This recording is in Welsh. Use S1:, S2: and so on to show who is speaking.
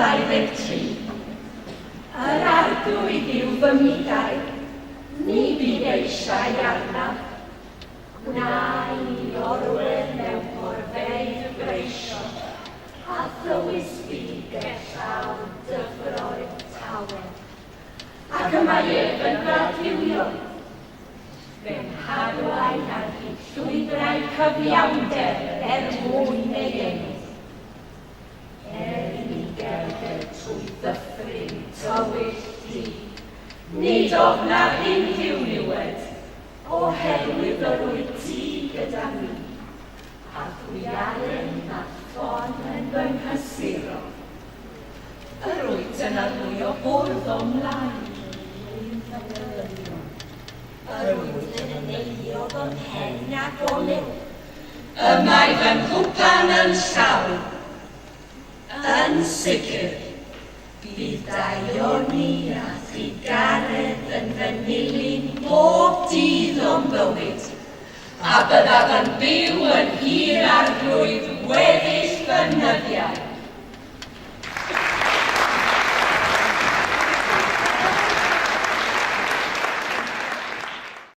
S1: 23. Yr Arglwydd yw fy mugail, ni fydd eisiau arnaf. Gwna i mi orwedd mewn porfeydd breision, a thywys fi gerllaw dyfroedd tawel. Ac y mae ef yn fy adfywio. Fe'm harwain ar hyd llwybrau cyfiawnder er mwyn ei enw. Er i mi gerdded trwy ddyffryn tywyll du, nid ofnaf unrhyw niwed, oherwydd yr wyt ti gyda mi, a thwialen a ffon yn fy nghysuro. Yr wyt yn arlwyo bwrdd o'm mlaen i mwyn fy ngelynion. Yr wyt yn eneinio fy mhen ag olew. Y mae fy nghwpan yn llawn. Yn sicr, bydd daioni a thrugaredd yn fy nilyn bob dydd o'm bywyd, a byddaf yn byw yn nhir Arglwydd weddill fy nyddiau.